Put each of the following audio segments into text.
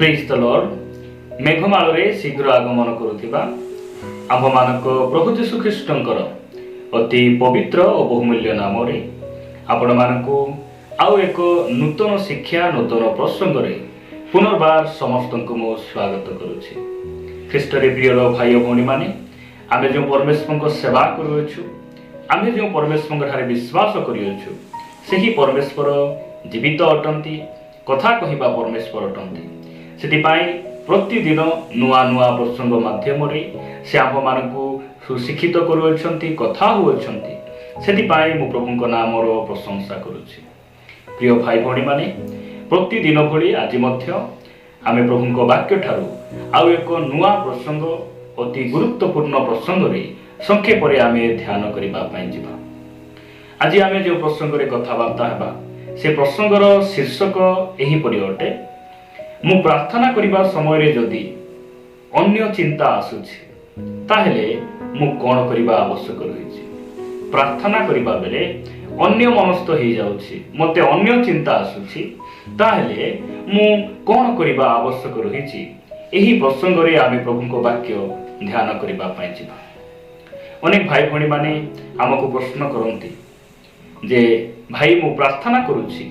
Praise the Lord. ମେଘମାଳରେ ଶୀଘ୍ର ଆଗମନ କରୁଥିବା ଆମ୍ଭମାନଙ୍କ ପ୍ରଭୁ ଯୀଶୁ ଖ୍ରୀଷ୍ଟଙ୍କର ଅତି ପବିତ୍ର ଓ ବହୁମୂଲ୍ୟ ନାମରେ ଆପଣମାନଙ୍କୁ ଆଉ ଏକ ନୂତନ ଶିକ୍ଷା, ନୂତନ ପ୍ରସଙ୍ଗରେ ପୁନର୍ବାର ସମସ୍ତଙ୍କୁ ମୁଁ ସ୍ୱାଗତ କରୁଛି। ଖ୍ରୀଷ୍ଟରେ ପ୍ରିୟର ଭାଇ ଓ ଭଉଣୀମାନେ, ଆମେ ଯେଉଁ ପରମେଶ୍ୱରଙ୍କ ସେବା କରୁଅଛୁ, ଆମେ ଯେଉଁ ପରମେଶ୍ୱରଙ୍କ ଠାରେ ବିଶ୍ୱାସ କରିଅଛୁ, ସେହି ପରମେଶ୍ୱର ଜୀବିତ ଅଟନ୍ତି, କଥା କହିବା ପରମେଶ୍ୱର ଅଟନ୍ତି। ସେଥିପାଇଁ ପ୍ରତିଦିନ ନୂଆ ନୂଆ ପ୍ରସଙ୍ଗ ମାଧ୍ୟମରେ ସେ ଆମ୍ଭମାନଙ୍କୁ ସୁଶିକ୍ଷିତ କରୁଅଛନ୍ତି, କଥା ହେଉଅଛନ୍ତି। ସେଥିପାଇଁ ମୁଁ ପ୍ରଭୁଙ୍କ ନାମର ପ୍ରଶଂସା କରୁଛି। ପ୍ରିୟ ଭାଇ ଭଉଣୀମାନେ, ପ୍ରତିଦିନ ଭଳି ଆଜି ମଧ୍ୟ ଆମେ ପ୍ରଭୁଙ୍କ ବାକ୍ୟ ଠାରୁ ଆଉ ଏକ ନୂଆ ପ୍ରସଙ୍ଗ, ଅତି ଗୁରୁତ୍ୱପୂର୍ଣ୍ଣ ପ୍ରସଙ୍ଗରେ ସଂକ୍ଷେପରେ ଆମେ ଧ୍ୟାନ କରିବା ପାଇଁ ଯିବା। ଆଜି ଆମେ ଯେଉଁ ପ୍ରସଙ୍ଗରେ କଥାବାର୍ତ୍ତା ହେବା, ସେ ପ୍ରସଙ୍ଗର ଶୀର୍ଷକ ଏହିପରି ଅଟେ: ମୁଁ ପ୍ରାର୍ଥନା କରିବା ସମୟରେ ଯଦି ଅନ୍ୟ ଚିନ୍ତା ଆସୁଛି, ତାହେଲେ ମୁଁ କ'ଣ କରିବା ଆବଶ୍ୟକ ରହିଛି? ପ୍ରାର୍ଥନା କରିବା ବେଳେ ଅନ୍ୟ ମନସ୍ଥ ହେଇଯାଉଛି, ମୋତେ ଅନ୍ୟ ଚିନ୍ତା ଆସୁଛି, ତାହେଲେ ମୁଁ କ'ଣ କରିବା ଆବଶ୍ୟକ ରହିଛି? ଏହି ପ୍ରସଙ୍ଗରେ ଆମେ ପ୍ରଭୁଙ୍କ ବାକ୍ୟ ଧ୍ୟାନ କରିବା ପାଇଁ ଯିବା। ଅନେକ ଭାଇ ଭଉଣୀମାନେ ଆମକୁ ପ୍ରଶ୍ନ କରନ୍ତି ଯେ, ଭାଇ, ମୁଁ ପ୍ରାର୍ଥନା କରୁଛି,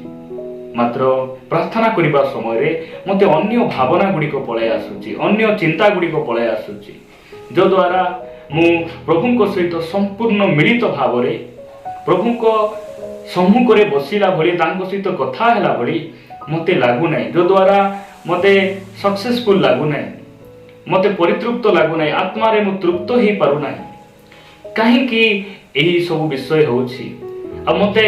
ମାତ୍ର ପ୍ରାର୍ଥନା କରିବା ସମୟରେ ମୋତେ ଅନ୍ୟ ଭାବନା ଗୁଡ଼ିକ ପଳାଇ ଆସୁଛି, ଅନ୍ୟ ଚିନ୍ତା ଗୁଡ଼ିକ ପଳାଇ ଆସୁଛି, ଯଦ୍ୱାରା ମୁଁ ପ୍ରଭୁଙ୍କ ସହିତ ସମ୍ପୂର୍ଣ୍ଣ ମିଳିତ ଭାବରେ ପ୍ରଭୁଙ୍କ ସମ୍ମୁଖରେ ବସିଲା ଭଳି, ତାଙ୍କ ସହିତ କଥା ହେଲା ଭଳି ମୋତେ ଲାଗୁନାହିଁ, ଯଦ୍ୱାରା ମୋତେ ସକ୍ସେସଫୁଲ ଲାଗୁନାହିଁ, ମୋତେ ପରିତୃପ୍ତ ଲାଗୁନାହିଁ, ଆତ୍ମାରେ ମୁଁ ତୃପ୍ତ ହେଇପାରୁନାହିଁ। କାହିଁକି ଏହି ସବୁ ବିଷୟ ହେଉଛି ଆଉ ମୋତେ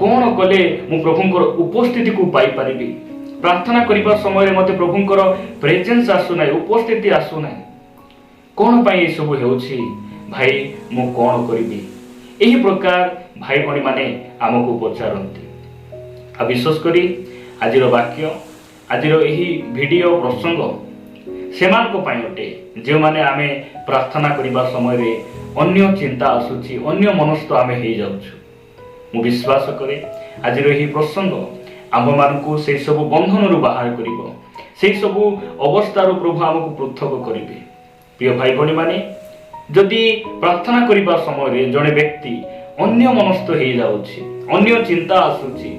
କ'ଣ କଲେ ମୁଁ ପ୍ରଭୁଙ୍କର ଉପସ୍ଥିତିକୁ ପାଇପାରିବି? ପ୍ରାର୍ଥନା କରିବା ସମୟରେ ମୋତେ ପ୍ରଭୁଙ୍କର ପ୍ରେଜେନ୍ସ ଆସୁନାହିଁ, ଉପସ୍ଥିତି ଆସୁନାହିଁ। କ'ଣ ପାଇଁ ଏସବୁ ହେଉଛି? ଭାଇ, ମୁଁ କ'ଣ କରିବି? ଏହି ପ୍ରକାର ଭାଇ ଭଉଣୀମାନେ ଆମକୁ ପଚାରନ୍ତି। ଆଉ ବିଶେଷ କରି ଆଜିର ବାକ୍ୟ, ଆଜିର ଏହି ଭିଡ଼ିଓ ପ୍ରସଙ୍ଗ ସେମାନଙ୍କ ପାଇଁ ଅଟେ, ଯେଉଁମାନେ ଆମେ ପ୍ରାର୍ଥନା କରିବା ସମୟରେ ଅନ୍ୟ ଚିନ୍ତା ଆସୁଛି, ଅନ୍ୟ ମନସ୍ଥ ଆମେ ହେଇଯାଉଛୁ। ମୁଁ ବିଶ୍ୱାସ କରେ, ଆଜିର ଏହି ପ୍ରସଙ୍ଗ ଆମ୍ଭମାନଙ୍କୁ ସେଇ ସବୁ ବନ୍ଧନରୁ ବାହାର କରିବ, ସେଇ ସବୁ ଅବସ୍ଥାରୁ ପ୍ରଭୁ ଆମକୁ ପୃଥକ କରିବେ। ପ୍ରିୟ ଭାଇ ଭଉଣୀମାନେ, ଯଦି ପ୍ରାର୍ଥନା କରିବା ସମୟରେ ଜଣେ ବ୍ୟକ୍ତି ଅନ୍ୟ ମନସ୍ଥ ହେଇଯାଉଛି, ଅନ୍ୟ ଚିନ୍ତା ଆସୁଛି,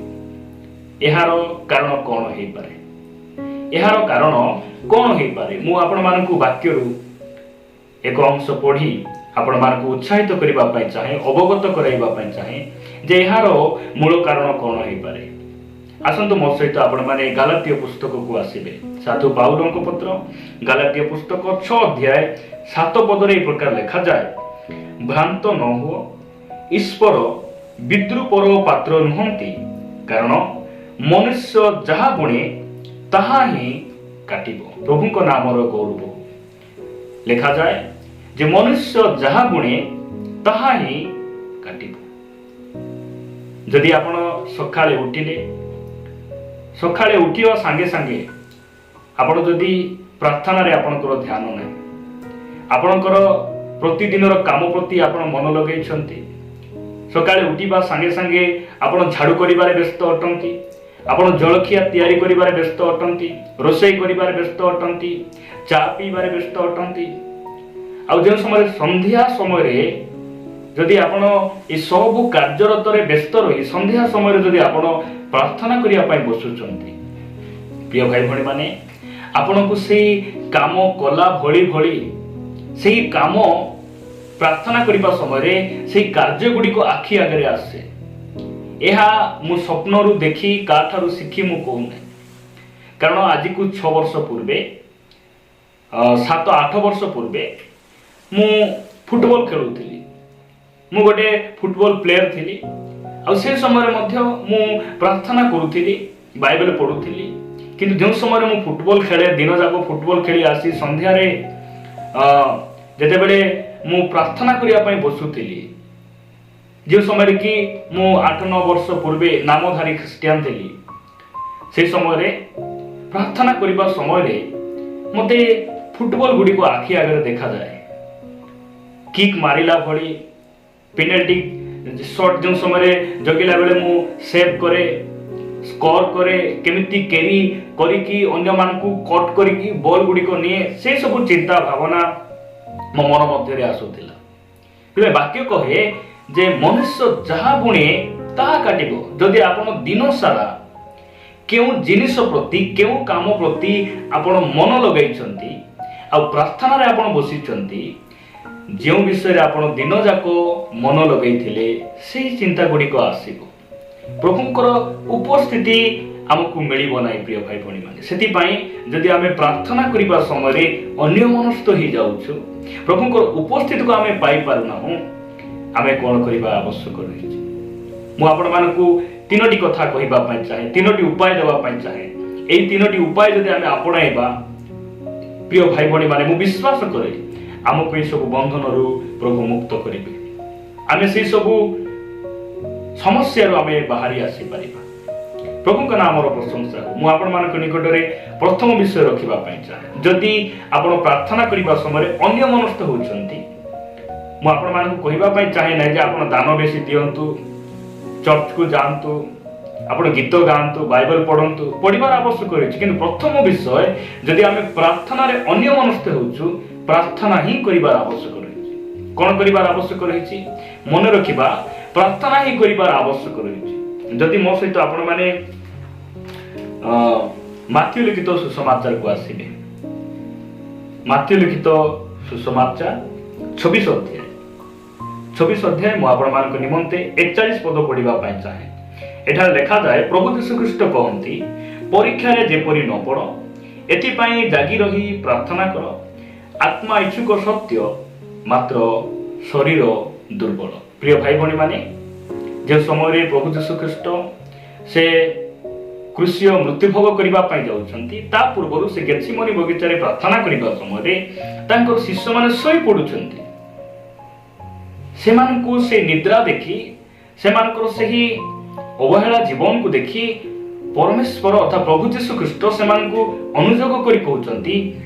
ଏହାର କାରଣ କ'ଣ ହେଇପାରେ? ଏହାର କାରଣ କ'ଣ ହେଇପାରେ? ମୁଁ ଆପଣମାନଙ୍କୁ ବାକ୍ୟରୁ ଏକ ଅଂଶ ପଢ଼ି ଆପଣମାନଙ୍କୁ ଉତ୍ସାହିତ କରିବା ପାଇଁ ଚାହେଁ, ଅବଗତ କରାଇବା ପାଇଁ ଚାହେଁ ଯେ ଏହାର ମୂଳ କାରଣ କ'ଣ ହେଇପାରେ। ଆସନ୍ତୁ, ମୋ ସହିତ ଆପଣମାନେ ଗାଲାତୀୟ ପୁସ୍ତକକୁ ଆସିବେ। ସାଧୁ ପାଉଲଙ୍କ ପତ୍ର, ଗାଲାତୀୟ ପୁସ୍ତକ 6 ଅଧ୍ୟାୟ 7 ପଦରେ ଏହି ପ୍ରକାର ଲେଖାଯାଏ, "ଭ୍ରାନ୍ତ ନ ହୁଅ, ଈଶ୍ୱର ବିଦ୍ରୂପର ପାତ୍ର ନୁହନ୍ତି, କାରଣ ମନୁଷ୍ୟ ଯାହା ବୁଣେ ତାହା ହିଁ କାଟିବ।" ପ୍ରଭୁଙ୍କ ନାମର ଗୌରବ। ଲେଖାଯାଏ ଯେ ମନୁଷ୍ୟ ଯାହା ବୁଣେ ତାହା ହିଁ କାଟିବ। ଯଦି ଆପଣ ସକାଳେ ଉଠିଲେ, ସକାଳେ ଉଠିବା ସାଙ୍ଗେ ସାଙ୍ଗେ ଆପଣ ଯଦି ପ୍ରାର୍ଥନାରେ ଆପଣଙ୍କର ଧ୍ୟାନ ନାହିଁ, ଆପଣଙ୍କର ପ୍ରତିଦିନର କାମ ପ୍ରତି ଆପଣ ମନ ଲଗେଇଛନ୍ତି, ସକାଳେ ଉଠିବା ସାଙ୍ଗେ ସାଙ୍ଗେ ଆପଣ ଝାଡ଼ୁ କରିବାରେ ବ୍ୟସ୍ତ ଅଟନ୍ତି, ଆପଣ ଜଳଖିଆ ତିଆରି କରିବାରେ ବ୍ୟସ୍ତ ଅଟନ୍ତି, ରୋଷେଇ କରିବାରେ ବ୍ୟସ୍ତ ଅଟନ୍ତି, ଚା ପିଇବାରେ ବ୍ୟସ୍ତ ଅଟନ୍ତି, ଆଉ ଯେଉଁ ସମୟରେ ସନ୍ଧ୍ୟା ସମୟରେ ଯଦି ଆପଣ ଏ ସବୁ କାର୍ଯ୍ୟରତରେ ବ୍ୟସ୍ତ ରହି ସନ୍ଧ୍ୟା ସମୟରେ ଯଦି ଆପଣ ପ୍ରାର୍ଥନା କରିବା ପାଇଁ ବସୁଛନ୍ତି, ପ୍ରିୟ ଭାଇ ଭଉଣୀମାନେ, ଆପଣଙ୍କୁ ସେଇ କାମ କଲା ଭଳି ଭଳି ସେଇ କାମ ପ୍ରାର୍ଥନା କରିବା ସମୟରେ ସେଇ କାର୍ଯ୍ୟ ଗୁଡ଼ିକ ଆଖି ଆଗରେ ଆସେ। ଏହା ମୁଁ ସ୍ୱପ୍ନରୁ ଦେଖି, କାହାଠାରୁ ଶିଖି ମୁଁ କହୁନାହିଁ। କାରଣ ଆଜିକୁ 6 ବର୍ଷ ପୂର୍ବେ, 7-8 ବର୍ଷ ପୂର୍ବେ ମୁଁ ଫୁଟବଲ ଖେଳୁଥିଲି। ମୁଁ ଗୋଟେ ଫୁଟବଲ ପ୍ଲେୟର ଥିଲି। ଆଉ ସେ ସମୟରେ ମଧ୍ୟ ମୁଁ ପ୍ରାର୍ଥନା କରୁଥିଲି, ବାଇବେଲ ପଢ଼ୁଥିଲି। କିନ୍ତୁ ଯେଉଁ ସମୟରେ ମୁଁ ଫୁଟବଲ ଖେଳେ, ଦିନ ଯାକ ଫୁଟବଲ ଖେଳି ଆସି ସନ୍ଧ୍ୟାରେ ଯେତେବେଳେ ମୁଁ ପ୍ରାର୍ଥନା କରିବା ପାଇଁ ବସୁଥିଲି, ଯେଉଁ ସମୟରେ କି ମୁଁ 8-9 ବର୍ଷ ପୂର୍ବେ ନାମଧାରୀ ଖ୍ରୀଷ୍ଟିଆନ ଥିଲି, ସେହି ସମୟରେ ପ୍ରାର୍ଥନା କରିବା ସମୟରେ ମୋତେ ଫୁଟବଲ ଗୁଡ଼ିକ ଆଖି ଆଗରେ ଦେଖାଯାଏ। କିକ୍ ମାରିଲା ଭଳି, ପେନାଲ୍ଟି ସଟ୍ ଯେଉଁ ସମୟରେ ଜଗିଲା ବେଳେ ମୁଁ ସେଭ୍ କରେ। ସ୍କୋର କରେ, କେମିତି କ୍ୟାରି କରିକି ଅନ୍ୟମାନଙ୍କୁ କଟ୍ କରିକି ବଲ୍ ଗୁଡ଼ିକ ନିଏ, ସେ ସବୁ ଚିନ୍ତା ଭାବନା ମୋ ମନ ମଧ୍ୟରେ ଆସୁଥିଲା। ତେବେ ବାକ୍ୟ କହେ ଯେ ମନୁଷ୍ୟ ଯାହା ବୁଣେ ତାହା କାଟିବ। ଯଦି ଆପଣ ଦିନ ସାରା କେଉଁ ଜିନିଷ ପ୍ରତି, କେଉଁ କାମ ପ୍ରତି ଆପଣ ମନ ଲଗାଇଛନ୍ତି ଆଉ ପ୍ରାର୍ଥନାରେ ଆପଣ ବସିଛନ୍ତି, ଯେଉଁ ବିଷୟରେ ଆପଣ ଦିନ ଯାକ ମନ ଲଗାଇଥିଲେ, ସେଇ ଚିନ୍ତା ଗୁଡ଼ିକ ଆସିବ। ପ୍ରଭୁଙ୍କର ଉପସ୍ଥିତି ଆମକୁ ମିଳିବ ନାହିଁ, ପ୍ରିୟ ଭାଇ ଭଉଣୀମାନେ। ସେଥିପାଇଁ ଯଦି ଆମେ ପ୍ରାର୍ଥନା କରିବା ସମୟରେ ଅନ୍ୟମନସ୍କ ହେଇଯାଉଛୁ, ପ୍ରଭୁଙ୍କର ଉପସ୍ଥିତିକୁ ଆମେ ପାଇପାରୁନାହୁଁ, ଆମେ କ'ଣ କରିବା ଆବଶ୍ୟକ ରହିଛି? ମୁଁ ଆପଣମାନଙ୍କୁ ତିନୋଟି କଥା କହିବା ପାଇଁ ଚାହେଁ, ତିନୋଟି ଉପାୟ ଦେବା ପାଇଁ ଚାହେଁ। ଏଇ ତିନୋଟି ଉପାୟ ଯଦି ଆମେ ଆପଣାଇବା, ପ୍ରିୟ ଭାଇ ଭଉଣୀମାନେ, ମୁଁ ବିଶ୍ୱାସ କରେ ଆମକୁ ଏସବୁ ବନ୍ଧନରୁ ପ୍ରଭୁ ମୁକ୍ତ କରିବେ। ଆମେ ସେଇ ସବୁ ସମସ୍ୟାରୁ ଆମେ ବାହାରି ଆସିପାରିବା। ପ୍ରଭୁଙ୍କ ନାମର ପ୍ରଶଂସା ହଉ। ମୁଁ ଆପଣମାନଙ୍କ ନିକଟରେ ପ୍ରଥମ ବିଷୟ ରଖିବା ପାଇଁ ଚାହେଁ। ଯଦି ଆପଣ ପ୍ରାର୍ଥନା କରିବା ସମୟରେ ଅନ୍ୟ ମନସ୍ଥ ହେଉଛନ୍ତି, ମୁଁ ଆପଣମାନଙ୍କୁ କହିବା ପାଇଁ ଚାହେଁ ନାହିଁ ଯେ ଆପଣ ଦାନ ବେଶୀ ଦିଅନ୍ତୁ, ଚର୍ଚ୍ଚକୁ ଯାଆନ୍ତୁ, ଆପଣ ଗୀତ ଗାଆନ୍ତୁ, ବାଇବଲ ପଢ଼ନ୍ତୁ। ପଢ଼ିବାର ଆବଶ୍ୟକ ରହିଛି, କିନ୍ତୁ ପ୍ରଥମ ବିଷୟ, ଯଦି ଆମେ ପ୍ରାର୍ଥନାରେ ଅନ୍ୟ ମନସ୍ଥ ହେଉଛୁ, ପ୍ରାର୍ଥନା ହିଁ କରିବାର ଆବଶ୍ୟକ ରହିଛି। କ'ଣ କରିବାର ଆବଶ୍ୟକ ରହିଛି? ମନେ ରଖିବା, ପ୍ରାର୍ଥନା ହିଁ କରିବାର ଆବଶ୍ୟକ ରହିଛି। ଯଦି ମୋ ସହିତ ଆପଣମାନେ ମାଥ୍ୟୁ ଲିଖିତ ସୁସମାଚାରକୁ ଆସିବେ, ମାଥ୍ୟୁ ଲିଖିତ ସୁସମାଚାର 26 ଅଧ୍ୟାୟ, 26 ଅଧ୍ୟାୟ, ମୁଁ ଆପଣମାନଙ୍କ ନିମନ୍ତେ 41 ପଦ ପଢ଼ିବା ପାଇଁ ଚାହେଁ। ଏଠାରେ ଲେଖାଯାଏ, ପ୍ରଭୁ ଯୀଶୁଖ୍ରୀଷ୍ଟ କହନ୍ତି, "ପରୀକ୍ଷାରେ ଯେପରି ନ ପଡ଼, ଏଥିପାଇଁ ଜାଗି ରହି ପ୍ରାର୍ଥନା କର। ଆତ୍ମା ଇଚ୍ଛୁକ ସତ୍ୟ, ମାତ୍ର ଶରୀର ଦୁର୍ବଳ।" ପ୍ରିୟ ଭାଇ ଭଉଣୀମାନେ, ଯେଉଁ ସମୟରେ ପ୍ରଭୁ ଯୀଶୁଖ୍ରୀଷ୍ଟ ସେ କ୍ରୁଶୀୟ ମୃତ୍ୟୁଭୋଗ କରିବା ପାଇଁ ଯାଉଛନ୍ତି, ତା ପୂର୍ବରୁ ସେ ଗେତ୍ସିମନୀ ବଗିଚାରେ ପ୍ରାର୍ଥନା କରିବା ସମୟରେ ତାଙ୍କର ଶିଷ୍ୟମାନେ ଶୋଇ ପଡୁଛନ୍ତି। ସେମାନଙ୍କୁ ସେ ନିଦ୍ରା ଦେଖି, ସେମାନଙ୍କର ସେହି ଅବହେଳା ଜୀବନକୁ ଦେଖି ପରମେଶ୍ୱର ଅର୍ଥାତ୍ ପ୍ରଭୁ ଯୀଶୁ ଖ୍ରୀଷ୍ଟ ସେମାନଙ୍କୁ ଅନୁଯୋଗ କରି କହୁଛନ୍ତି,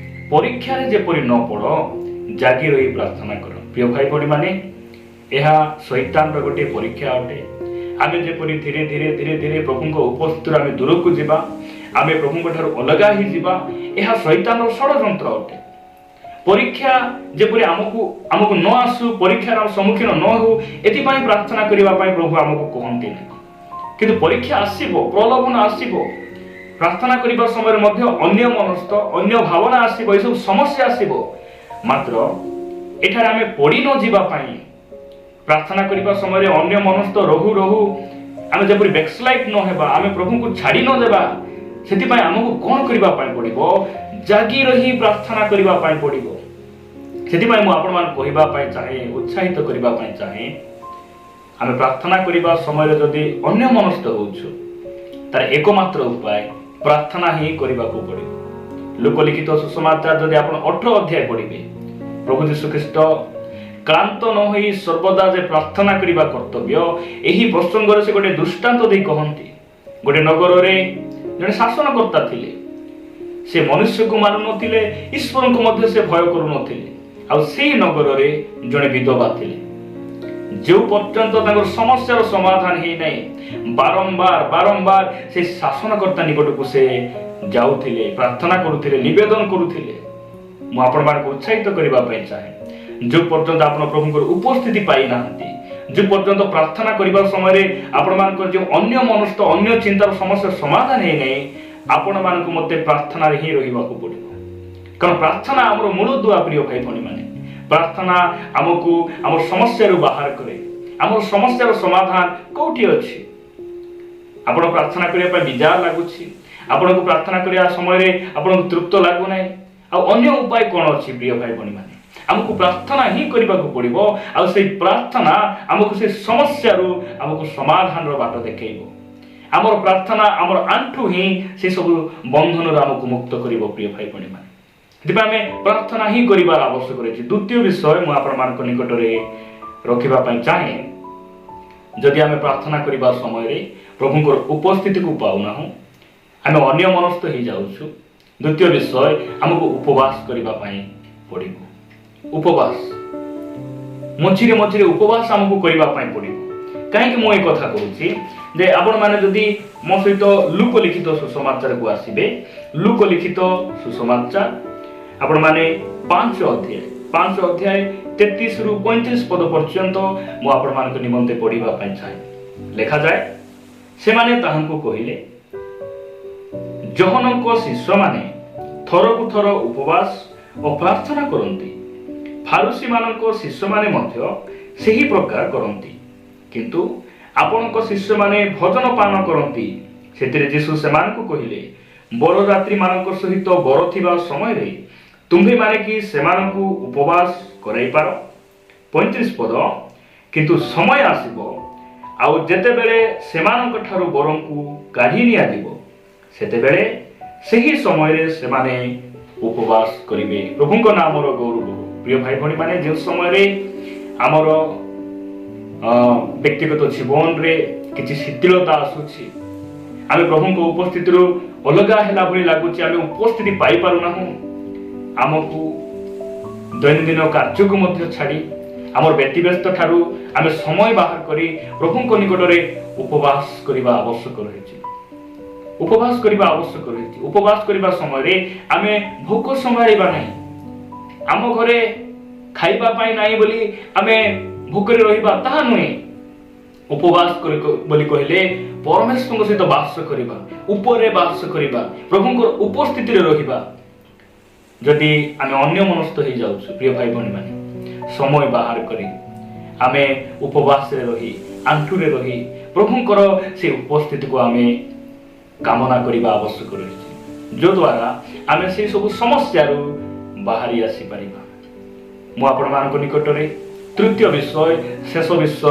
"ପରୀକ୍ଷାରେ ଯେପରି ନ ପଡ଼, ଜାଗି ରହି ପ୍ରାର୍ଥନା କର।" ପ୍ରିୟ ଭାଇ ଭଉଣୀମାନେ, ଏହା ଶୈତାନର ଗୋଟିଏ ପରୀକ୍ଷା ଅଟେ। ଆମେ ଯେପରି ଧୀରେ ଧୀରେ ଧୀରେ ଧୀରେ ପ୍ରଭୁଙ୍କ ଉପସ୍ଥିତିରୁ ଆମେ ଦୂରକୁ ଯିବା, ଆମେ ପ୍ରଭୁଙ୍କ ଠାରୁ ଅଲଗା ହେଇଯିବା, ଏହା ଶୈତାନର ଷଡ଼ଯନ୍ତ୍ର ଅଟେ। ପରୀକ୍ଷା ଯେପରି ଆମକୁ ନ ଆସୁ, ପରୀକ୍ଷାର ସମ୍ମୁଖୀନ ନ ହେଉ, ଏଥିପାଇଁ ପ୍ରାର୍ଥନା କରିବା ପାଇଁ ପ୍ରଭୁ ଆମକୁ କୁହନ୍ତି ନାହିଁ। କିନ୍ତୁ ପରୀକ୍ଷା ଆସିବ, ପ୍ରଲୋଭନ ଆସିବ, ପ୍ରାର୍ଥନା କରିବା ସମୟରେ ମଧ୍ୟ ଅନ୍ୟ ମନସ୍ଥ, ଅନ୍ୟ ଭାବନା ଆସିବ, ଏସବୁ ସମସ୍ୟା ଆସିବ। ମାତ୍ର ଏଠାରେ ଆମେ ପଡ଼ି ନ ଯିବା ପାଇଁ, ପ୍ରାର୍ଥନା କରିବା ସମୟରେ ଅନ୍ୟ ମନସ୍ଥ ରହୁ ରହୁ ଆମେ ଯେପରି ବ୍ୟାକସ୍ଲାଇଡ୍ ନ ହେବା, ଆମେ ପ୍ରଭୁଙ୍କୁ ଛାଡ଼ି ନ ଦେବା, ସେଥିପାଇଁ ଆମକୁ କ'ଣ କରିବା ପାଇଁ ପଡ଼ିବ? ଜାଗି ରହି ପ୍ରାର୍ଥନା କରିବା ପାଇଁ ପଡ଼ିବ। ସେଥିପାଇଁ ମୁଁ ଆପଣମାନଙ୍କୁ କହିବା ପାଇଁ ଚାହେଁ, ଉତ୍ସାହିତ କରିବା ପାଇଁ ଚାହେଁ, ଆମେ ପ୍ରାର୍ଥନା କରିବା ସମୟରେ ଯଦି ଅନ୍ୟ ମନସ୍ଥ ହେଉଛୁ, ତାର ଏକମାତ୍ର ଉପାୟ ପ୍ରାର୍ଥନା ହିଁ କରିବାକୁ ପଡ଼ିବ। ଲୂକ ଲିଖିତ ସୁସମାଚାର ଯଦି ଆପଣ 18 ଅଧ୍ୟାୟ ପଢ଼ିବେ, ପ୍ରଭୁ ଯୀଶୁଖ୍ରୀଷ୍ଟ କ୍ଳାନ୍ତ ନ ହୋଇ ସର୍ବଦା ଯେ ପ୍ରାର୍ଥନା କରିବା କର୍ତ୍ତବ୍ୟ, ଏହି ପ୍ରସଙ୍ଗରେ ସେ ଗୋଟେ ଦୃଷ୍ଟାନ୍ତ ଦେଇ କହନ୍ତି। ଗୋଟେ ନଗରରେ ଜଣେ ଶାସନକର୍ତ୍ତା ଥିଲେ। ସେ ମନୁଷ୍ୟକୁ ମାନୁନଥିଲେ, ଈଶ୍ୱରଙ୍କୁ ମଧ୍ୟ ସେ ଭୟ କରୁନଥିଲେ। ଆଉ ସେଇ ନଗରରେ ଜଣେ ବିଧବା ଥିଲେ। ଯେଉଁ ପର୍ଯ୍ୟନ୍ତ ତାଙ୍କର ସମସ୍ୟାର ସମାଧାନ ହେଇନାହିଁ, ବାରମ୍ବାର ବାରମ୍ବାର ସେ ଶାସନକର୍ତ୍ତା ନିକଟକୁ ସେ ଯାଉଥିଲେ, ପ୍ରାର୍ଥନା କରୁଥିଲେ, ନିବେଦନ କରୁଥିଲେ। ମୁଁ ଆପଣମାନଙ୍କୁ ଉତ୍ସାହିତ କରିବା ପାଇଁ ଚାହେଁ, ଯେଉଁ ପର୍ଯ୍ୟନ୍ତ ଆପଣ ପ୍ରଭୁଙ୍କର ଉପସ୍ଥିତି ପାଇନାହାନ୍ତି, ଯେଉଁ ପର୍ଯ୍ୟନ୍ତ ପ୍ରାର୍ଥନା କରିବା ସମୟରେ ଆପଣମାନଙ୍କର ଯେଉଁ ଅନ୍ୟ ମନସ୍ଥ, ଅନ୍ୟ ଚିନ୍ତାର ସମସ୍ୟା ସମାଧାନ ହେଇନାହିଁ, ଆପଣମାନଙ୍କୁ ମୋତେ ପ୍ରାର୍ଥନାରେ ହିଁ ରହିବାକୁ ପଡ଼ିବ। କାରଣ ପ୍ରାର୍ଥନା ଆମର ମୂଳଦୁଆ। ପ୍ରିୟ ଭାଇ ଭଉଣୀମାନେ, ପ୍ରାର୍ଥନା ଆମକୁ ଆମ ସମସ୍ୟାରୁ ବାହାର କରେ। ଆମର ସମସ୍ୟାର ସମାଧାନ କୋଉଠି ଅଛି? ଆପଣ ପ୍ରାର୍ଥନା କରିବା ପାଇଁ ବିଜାର ଲାଗୁଛି, ଆପଣଙ୍କୁ ପ୍ରାର୍ଥନା କରିବା ସମୟରେ ଆପଣଙ୍କୁ ତୃପ୍ତ ଲାଗୁନାହିଁ, ଆଉ ଅନ୍ୟ ଉପାୟ କ'ଣ ଅଛି? ପ୍ରିୟ ଭାଇ ଭଉଣୀମାନେ, ଆମକୁ ପ୍ରାର୍ଥନା ହିଁ କରିବାକୁ ପଡ଼ିବ। ଆଉ ସେଇ ପ୍ରାର୍ଥନା ଆମକୁ ସେ ସମସ୍ୟାରୁ ଆମକୁ ସମାଧାନର ବାଟ ଦେଖେଇବ। ଆମର ପ୍ରାର୍ଥନା, ଆମର ଆଣ୍ଠୁ ହିଁ ସେ ସବୁ ବନ୍ଧନରୁ ଆମକୁ ମୁକ୍ତ କରିବ। ପ୍ରିୟ ଭାଇ ଭଉଣୀମାନେ, ସେଥିପାଇଁ ଆମେ ପ୍ରାର୍ଥନା ହିଁ କରିବାର ଆବଶ୍ୟକ ରହିଛି। ଦ୍ୱିତୀୟ ବିଷୟ ମୁଁ ଆପଣମାନଙ୍କ ନିକଟରେ ରଖିବା ପାଇଁ ଚାହେଁ, ଯଦି ଆମେ ପ୍ରାର୍ଥନା କରିବା ସମୟରେ ପ୍ରଭୁଙ୍କର ଉପସ୍ଥିତିକୁ ପାଉନାହୁଁ, ଆମେ ଅନ୍ୟ ମନସ୍ଥ ହେଇଯାଉଛୁ, ଦ୍ୱିତୀୟ ବିଷୟ, ଆମକୁ ଉପବାସ କରିବା ପାଇଁ ପଡ଼ିବ। ଉପବାସ, ମଝିରେ ମଝିରେ ଉପବାସ ଆମକୁ କରିବା ପାଇଁ ପଡ଼ିବ। କାହିଁକି ମୁଁ ଏ କଥା କହୁଛି? ଯେ ଆପଣମାନେ ଯଦି ମୋ ସହିତ ଲୂକ ଲିଖିତ ସୁସମାଚାରକୁ ଆସିବେ, ଲୂକ ଲିଖିତ ସୁସମାଚାର ଆପଣମାନେ 5 ଅଧ୍ୟାୟ, 5 ଅଧ୍ୟାୟ 33ରୁ 35 ପଦ ପର୍ଯ୍ୟନ୍ତ ମୁଁ ଆପଣମାନଙ୍କ ନିମନ୍ତେ ପଢ଼ିବା ପାଇଁ ଚାହେଁ। ଲେଖାଯାଏ, ସେମାନେ ତାହାଙ୍କୁ କହିଲେ, ଯୋହନଙ୍କ ଶିଷ୍ୟମାନେ ଥରକୁ ଥର ଉପବାସ ଓ ପ୍ରାର୍ଥନା କରନ୍ତି, ଫାରୁସୀମାନଙ୍କ ଶିଷ୍ୟମାନେ ମଧ୍ୟ ସେହି ପ୍ରକାର କରନ୍ତି, କିନ୍ତୁ ଆପଣଙ୍କ ଶିଷ୍ୟମାନେ ଭୋଜନ ପାନ କରନ୍ତି। ସେଥିରେ ଯୀଶୁ ସେମାନଙ୍କୁ କହିଲେ, ବରଯାତ୍ରୀମାନଙ୍କ ସହିତ ବର ଥିବା ସମୟରେ ତୁମ୍ଭେମାନେ କି ସେମାନଙ୍କୁ ଉପବାସ କରାଇପାର? 35 ପଦ, କିନ୍ତୁ ସମୟ ଆସିବ, ଆଉ ଯେତେବେଳେ ସେମାନଙ୍କ ଠାରୁ ବରଙ୍କୁ କାଢ଼ି ନିଆଯିବ, ସେତେବେଳେ ସେହି ସମୟରେ ସେମାନେ ଉପବାସ କରିବେ। ପ୍ରଭୁଙ୍କ ନାମର ଗୌରବ ହଉ। ପ୍ରିୟ ଭାଇ ଭଉଣୀମାନେ, ଯେଉଁ ସମୟରେ ଆମର ବ୍ୟକ୍ତିଗତ ଜୀବନରେ କିଛି ଶିଥିଳତା ଆସୁଛି, ଆମେ ପ୍ରଭୁଙ୍କ ଉପସ୍ଥିତିରୁ ଅଲଗା ହେଲା ଭଳି ଲାଗୁଛି, ଆମେ ଉପସ୍ଥିତି ପାଇପାରୁନାହୁଁ, ଆମକୁ ଦୈନନ୍ଦିନ କାର୍ଯ୍ୟକୁ ମଧ୍ୟ ଛାଡ଼ି, ଆମର ବ୍ୟତିବ୍ୟସ୍ତ ଠାରୁ ଆମେ ସମୟ ବାହାର କରି ପ୍ରଭୁଙ୍କ ନିକଟରେ ଉପବାସ କରିବା ଆବଶ୍ୟକ ରହିଛି। ଉପବାସ କରିବା ଆବଶ୍ୟକ ରହିଛି। ଉପବାସ କରିବା ସମୟରେ ଆମେ ଭୋକ ସମ୍ଭାଳିବା ନାହିଁ। ଆମ ଘରେ ଖାଇବା ପାଇଁ ନାହିଁ ବୋଲି ଆମେ ଭୋକରେ ରହିବା, ତାହା ନୁହେଁ। ଉପବାସ ବୋଲି କହିଲେ ପରମେଶ୍ୱରଙ୍କ ସହିତ ବାସ କରିବା, ଉପରେ ବାସ କରିବା, ପ୍ରଭୁଙ୍କର ଉପସ୍ଥିତିରେ ରହିବା। ଯଦି ଆମେ ଅନ୍ୟ ମନସ୍ଥ ହେଇଯାଉଛୁ, ପ୍ରିୟ ଭାଇ ଭଉଣୀମାନେ, ସମୟ ବାହାର କରି ଆମେ ଉପବାସରେ ରହି, ଆଣ୍ଠୁରେ ରହି ପ୍ରଭୁଙ୍କର ସେ ଉପସ୍ଥିତିକୁ ଆମେ କାମନା କରିବା ଆବଶ୍ୟକ ରହିଛି, ଯଦ୍ୱାରା ଆମେ ସେଇ ସବୁ ସମସ୍ୟାରୁ ବାହାରି ଆସିପାରିବା। ମୁଁ ଆପଣମାନଙ୍କ ନିକଟରେ ତୃତୀୟ ବିଷୟ, ଶେଷ ବିଷୟ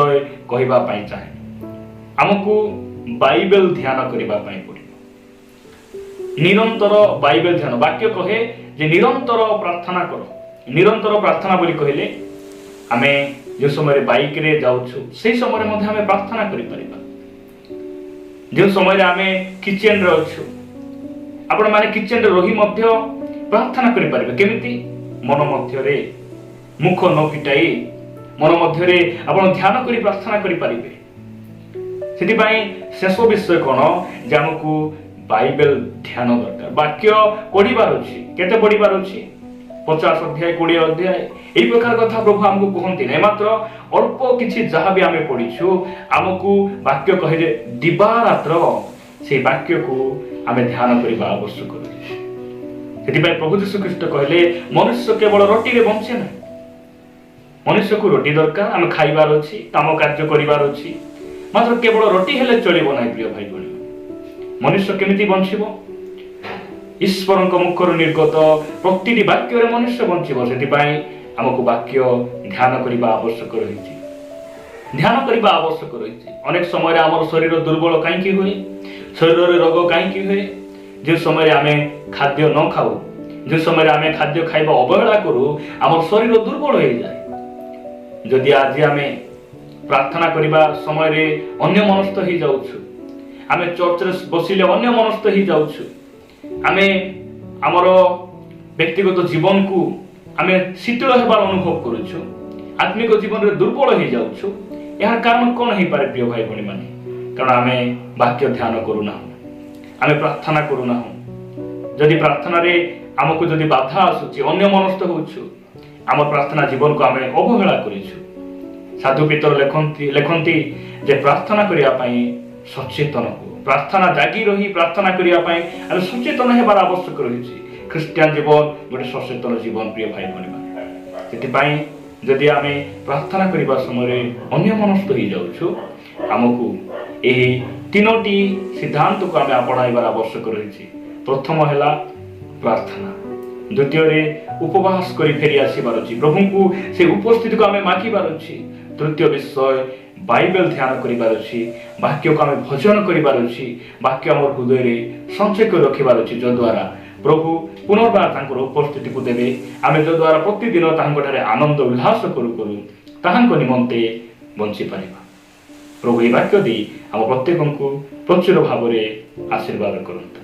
କହିବା ପାଇଁ ଚାହେଁ। ଆମକୁ ବାଇବେଲ ଧ୍ୟାନ କରିବା ପାଇଁ ପଡ଼ିବ, ନିରନ୍ତର ବାଇବେଲ ଧ୍ୟାନ। ବାକ୍ୟ କହେ ଯେ ନିରନ୍ତର ପ୍ରାର୍ଥନା କର। ନିରନ୍ତର ପ୍ରାର୍ଥନା ବୋଲି କହିଲେ ଆମେ ଯେଉଁ ସମୟରେ ବାଇକରେ ଯାଉଛୁ, ସେଇ ସମୟରେ ମଧ୍ୟ ଆମେ ପ୍ରାର୍ଥନା କରିପାରିବା। ଯେଉଁ ସମୟରେ ଆମେ କିଚେନରେ ଅଛୁ, ଆପଣମାନେ କିଚେନରେ ରହି ମଧ୍ୟ ପ୍ରାର୍ଥନା କରିପାରିବେ। କେମିତି? ମନ ମଧ୍ୟରେ, ମୁଖ ନ ଫିଟାଇ ମନ ମଧ୍ୟରେ ଆପଣ ଧ୍ୟାନ କରି ପ୍ରାର୍ଥନା କରିପାରିବେ। ସେଥିପାଇଁ ଶେଷ ବିଷୟ କ'ଣ ଯେ ଆମକୁ ବାଇବେଲ ଧ୍ୟାନ ଦରକାର। ବାକ୍ୟ ପଢିବାର ଅଛି। କେତେ ପଢିବାର ଅଛି? 50 ଅଧ୍ୟାୟ, 20 ଅଧ୍ୟାୟ, ଏଇ ପ୍ରକାର କଥା ପ୍ରଭୁ ଆମକୁ କୁହନ୍ତି ନାହିଁ। ମାତ୍ର ଅଳ୍ପ କିଛି ଯାହା ବି ଆମେ ପଢିଛୁ, ଆମକୁ ବାକ୍ୟ କହେ ଯେ ଦିବାରାତ୍ର ସେଇ ବାକ୍ୟକୁ ଆମେ ଧ୍ୟାନ କରିବା ଆବଶ୍ୟକ ରହିଛି। ସେଥିପାଇଁ ପ୍ରଭୁ ଯୀଶୁ ଖ୍ରୀଷ୍ଟ କହିଲେ, ମନୁଷ୍ୟ କେବଳ ରୋଟିରେ ବଞ୍ଚେ ନାହିଁ। ମନୁଷ୍ୟକୁ ରୋଟି ଦରକାର, ଆମେ ଖାଇବାର ଅଛି, କାମ କାର୍ଯ୍ୟ କରିବାର ଅଛି, ମାତ୍ର କେବଳ ରୋଟି ହେଲେ ଚଳିବ ନାହିଁ। ପ୍ରିୟ ଭାଇ ଭଉଣୀ, ମନୁଷ୍ୟ କେମିତି ବଞ୍ଚିବ? ଈଶ୍ୱରଙ୍କ ମୁଖରୁ ନିର୍ଗତ ପ୍ରତିଟି ବାକ୍ୟରେ ମନୁଷ୍ୟ ବଞ୍ଚିବ। ସେଥିପାଇଁ ଆମକୁ ବାକ୍ୟ ଧ୍ୟାନ କରିବା ଆବଶ୍ୟକ ରହିଛି। ଧ୍ୟାନ କରିବା ଆବଶ୍ୟକ ରହିଛି। ଅନେକ ସମୟରେ ଆମର ଶରୀର ଦୁର୍ବଳ କାହିଁକି ହୁଏ? ଶରୀରରେ ରୋଗ କାହିଁକି ହୁଏ? ଯେଉଁ ସମୟରେ ଆମେ ଖାଦ୍ୟ ନ ଖାଉ, ଯେଉଁ ସମୟରେ ଆମେ ଖାଦ୍ୟ ଖାଇବା ଅବହେଳା କରୁ, ଆମର ଶରୀର ଦୁର୍ବଳ ହେଇଯାଏ। ଯଦି ଆଜି ଆମେ ପ୍ରାର୍ଥନା କରିବା ସମୟରେ ଅନ୍ୟ ମନସ୍ଥ ହେଇଯାଉଛୁ, ଆମେ ଚର୍ଚ୍ଚରେ ବସିଲେ ଅନ୍ୟ ମନସ୍ଥ ହେଇଯାଉଛୁ, ଆମେ ଆମର ବ୍ୟକ୍ତିଗତ ଜୀବନକୁ ଆମେ ଶିଥିଳ ହେବାର ଅନୁଭବ କରୁଛୁ, ଆତ୍ମିକ ଜୀବନରେ ଦୁର୍ବଳ ହେଇଯାଉଛୁ, ଏହାର କାରଣ କ'ଣ ହେଇପାରେ, ପ୍ରିୟ ଭାଇ ଭଉଣୀମାନେ? କାରଣ ଆମେ ବାକ୍ୟ ଧ୍ୟାନ କରୁନାହୁଁ, ଆମେ ପ୍ରାର୍ଥନା କରୁନାହୁଁ। ଯଦି ପ୍ରାର୍ଥନାରେ ଆମକୁ ଯଦି ବାଧା ଆସୁଛି, ଅନ୍ୟ ମନସ୍ଥ ହେଉଛୁ, ଆମ ପ୍ରାର୍ଥନା ଜୀବନକୁ ଆମେ ଅବହେଳା କରିଛୁ। ସାଧୁ ପିତର ଲେଖନ୍ତି ଯେ ପ୍ରାର୍ଥନା କରିବା ପାଇଁ ସଚେତନ ହୁଅ। ପ୍ରାର୍ଥନା ଜାଗି ରହି ପ୍ରାର୍ଥନା କରିବା ପାଇଁ ଆମେ ସଚେତନ ହେବାର ଆବଶ୍ୟକ ରହିଛି। ଖ୍ରୀଷ୍ଟିଆନ ଜୀବନ ଗୋଟେ ସଚେତନ ଜୀବନ, ପ୍ରିୟ ଭାଇ ଭଉଣୀମାନେ। ସେଥିପାଇଁ ଯଦି ଆମେ ପ୍ରାର୍ଥନା କରିବା ସମୟରେ ଅନ୍ୟ ମନସ୍ଥ ହେଇଯାଉଛୁ, ଆମକୁ ଏହି ତିନୋଟି ସିଦ୍ଧାନ୍ତକୁ ଆମେ ଆପଣାଇବାର ଆବଶ୍ୟକ ରହିଛି। ପ୍ରଥମ ହେଲା ପ୍ରାର୍ଥନା, ଦ୍ୱିତୀୟରେ ଉପବାସ କରି ଫେରି ଆସିବାର ଅଛି, ପ୍ରଭୁଙ୍କୁ ସେ ଉପସ୍ଥିତିକୁ ଆମେ ମାଗିବାର ଅଛି, ତୃତୀୟ ବିଷୟ ବାଇବେଲ ଧ୍ୟାନ କରିବାର ଅଛି, ବାକ୍ୟକୁ ଆମେ ଭୋଜନ କରିବାର ଅଛି, ବାକ୍ୟ ଆମର ହୃଦୟରେ ସଞ୍ଚୟ କରି ରଖିବାର ଅଛି, ଯଦ୍ୱାରା ପ୍ରଭୁ ପୁନର୍ବାର ତାଙ୍କର ଉପସ୍ଥିତିକୁ ଦେବେ, ଆମେ ଯଦ୍ୱାରା ପ୍ରତିଦିନ ତାଙ୍କଠାରେ ଆନନ୍ଦ ଉଲ୍ଲାସ କରୁ କରୁ ତାହାଙ୍କ ନିମନ୍ତେ ବଞ୍ଚିପାରିବା। ପ୍ରଭୁ ଏହି ବାକ୍ୟ ଦେଇ ଆମ ପ୍ରତ୍ୟେକଙ୍କୁ ପ୍ରଚୁର ଭାବରେ ଆଶୀର୍ବାଦ କରନ୍ତୁ।